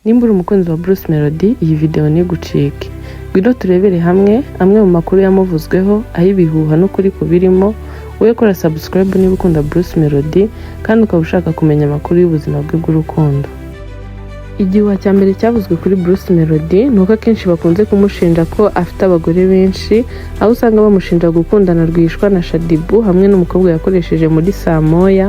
Nimba uri umukunzi wa Bruce Melody, iyi video ntigucike. Ngwino turebere hamwe amwe mu makuru yamuvuzweho, ay'ibihuha n'ukuri kubirimo. Wowe kora subscribe niba ukunda Bruce Melody kandi ukaba ushaka kumenya amakuru y'ubuzima bwe bw'urukundo. Igihuha cya mbere cyavuzwe kuri Bruce Melody ni uko akenshi bakunze kumushinja ko afite abagore benshi, aho usanga bamushinja gukundana rwihishwa na Shaddyboo hamwe n'umukobwa yakoresheje muri saa moya.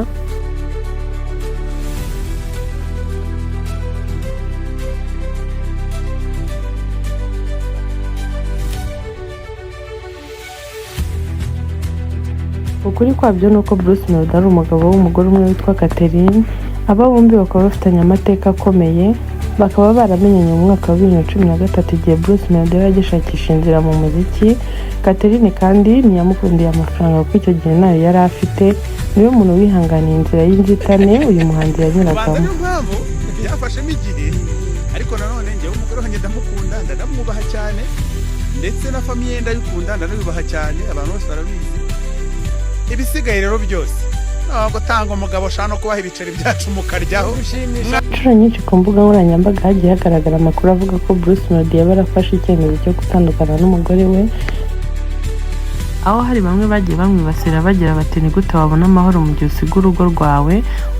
Ukuri kwabyo ni uko Bruce Melody ari umugabo w'umugore umwe witwa Catherine. Aba bombi bakaba bafitanye amateka akomeye, bakaba baramenyanye mu mwaka wa 2013 igihe Bruce Melody yari agishakisha inzira mu muziki. Catherine kandi ntiyamukundiye amafaranga kuko icyo gihe ntayo yari afite. Niwe muntu wihanganiye inzira y'inzitane uyu muhanzi Ubanza yanyuragamo. Niyo mpamvu byafashemo igihe, ariko nanone njyewe umugore wanjye ndamukunda, ndanamwubaha cyane, ndetse na famille ndayikunda, ndanayubaha cyane, abantu bose barabizi. Ibisigaye rero byose ntabwo gutanga umugabo ushaka no kubaha ibiceri byacu mukaryaho. Inshuro nyinshi ku mbuga nkoranyambaga hagiye hagaragara amakuru avuga ko Bruce Melody yaba yarafashe icyemezo cyo gutandukana n'umugore we, aho hari bamwe bagiye bamwibasira bagira bati: "Ni gute wabona amahoro mu gihe usiga urugo rwawe,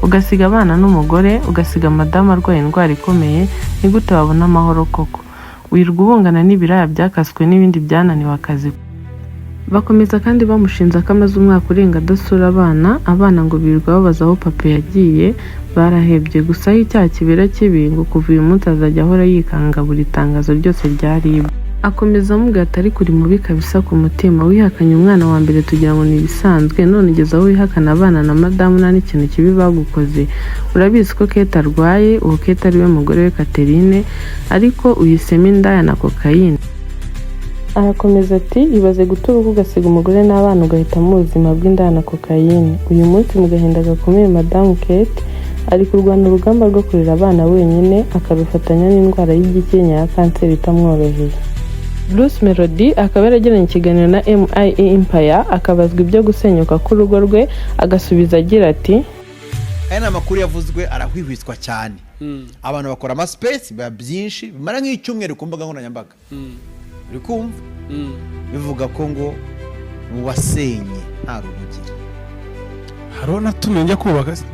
ugasiga abana n'umugore, ugasiga madamu arwaye indwara ikomeye? Ni gute wabona amahoro koko? Wirirwa ubungana n'ibiraya byakaswe n'ibindi byananiwe akazi." Bakomeza kandi bamushinja ko amaze umwaka urenga adasura abana. Abana ngo birirwa babaza aho papa yagiye, barahebye. Gusa aho icyaha kibera kibi, ngo kuva uyu munsi azajya ahora yikanga buri tangazo ryose rya RIB. Akomeza amubwira ati: "Ariko uri mubi kabisa ku mutima. Wihakanye umwana wa mbere tugira ngo ni ibisanzwe, none ugeze aho wihakana abana na madamu, nta n'ikintu kibi bagukoze. Urabizi ko Kate arwaye." Uwo Kate ari we mugore we Catherine. "Ariko uhisemo indaya na kokayine." Arakomeza ati: "Ibaze guta urugo, ugasiga umugore n'abana, ugahitamo ubuzima bw'indaya na kokayine." Uyu munsi mu gahinda gakomeye, madamu Kate ari kurwana urugamba rwo kurera abana wenyine, akarufatanya n'indwara y'igikenya ya kanseri itamworoheye. Bruce Melody akaba yaragiranye ikiganiro na MIE Empire, akabazwa ibyo gusenyuka k'urugo rwe, agasubiza agira ati: Aya ni amakuru yavuzwe, arahwihwiswa cyane, abantu bakora amaspace, biba byinshi, bimara nk'icyumweru ku mbuga nkoranyambaga. Uri kumva bivuga ko ngo wasenye nta rugo ugira. Hariho natumye njya kubaka se?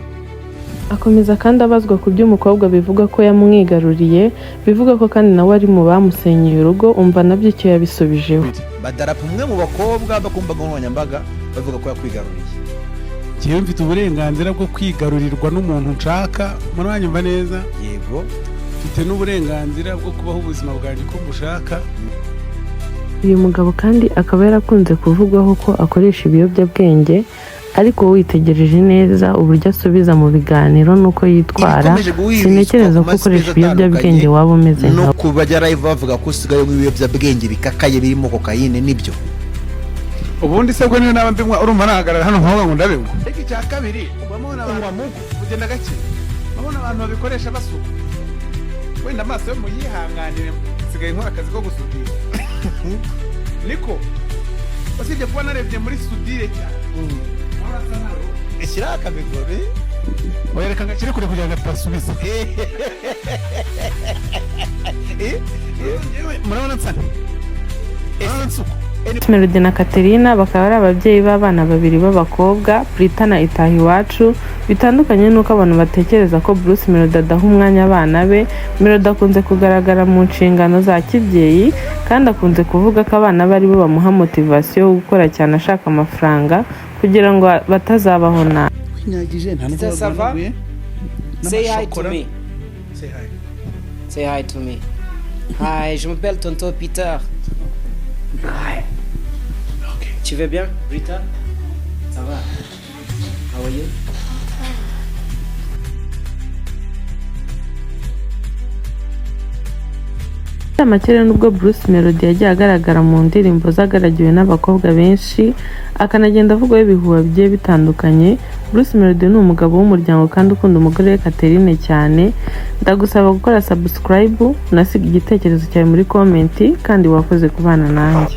Akomeza kandi abazwa ku by'umukobwa bivuga ko yamwigaruriye, bivuga ko kandi nawe ari mu bamusenyeye urugo. Umva nabyo icyo yabisubijeho. Badarapo umwe mu bakobwa bo ku mbuga nkoranyambaga bavuga ko yakwigaruriye. Njyewe mfite uburenganzira bwo kwigarurirwa n'umuntu nshaka, muranyumva neza? Yego. Mfite n'uburenganzira bwo kubaho ubuzima bwanjye uko mbushaka. Uyu mugabo kandi akaba yarakunze kuvugwaho ko akoresha ibiyobyabwenge, ariko witegereje neza uburyo asubiza mu biganiro n'uko yitwara, Ibikomeje guhwihwiswa sintekereza ku ko ukoresha maspace ibiyobyabwenge atandukanye waba umeze no nkawe. ku bajya live bavuga ko usigaye unywa ibiyobyabwenge bikakaye birimo kokayine, nibyo? Ubundi se bwo niyo naba mbinywa, urumva nahagarara hano nkavuga ngo ndabinywa? Ariko icya kabiri, urabona abantu ugenda gake, urabona abantu babikoresha basuka, wenda amaso yo muyihanganire, nsigaye nkora akazi ko gusudira, niko usibye kuba narebye muri sudire cyane. Shyiraho akamikoro. Oya, reka ngashyire kure kugira ngo atasubiza. Yewe, murabona nsa nte? Murabona nsuku? Melody na Katerina bakaba ari ababyeyi b'abana babiri b'abakobwa, Prita na Itahiwacu. Bitandukanye n'uko abantu batekereza ko Bruce Melody adaha umwanya abana be, Melody akunze kugaragara mu nshingano za kibyeyi, kandi akunze kuvuga ko abana be aribo bamuha motivation yo gukora cyane ashaka amafaranga kugira ngo batazabaho nabi. Kwinyagije nta Ça, ça va? nubwo. Say hi to me. Say hi. Say hi to me. Hi, je m'appelle Tonton Peter. Hi. Okay. Tu vas bien, Rita? Ça va? How are you? Amakere nubwo Bruce Melody yagiye agaragara mu ndirimbo zagaragiwe n'abakobwa benshi, akanagenda avugwaho ibihuha bigiye bitandukanye, Bruce Melody ni umugabo w'umuryango kandi ukunda umugore we Catherine cyane. Ndagusaba gukora subscribe, unasiga igitekerezo cyawe muri comment, kandi wakoze kubana nanjye.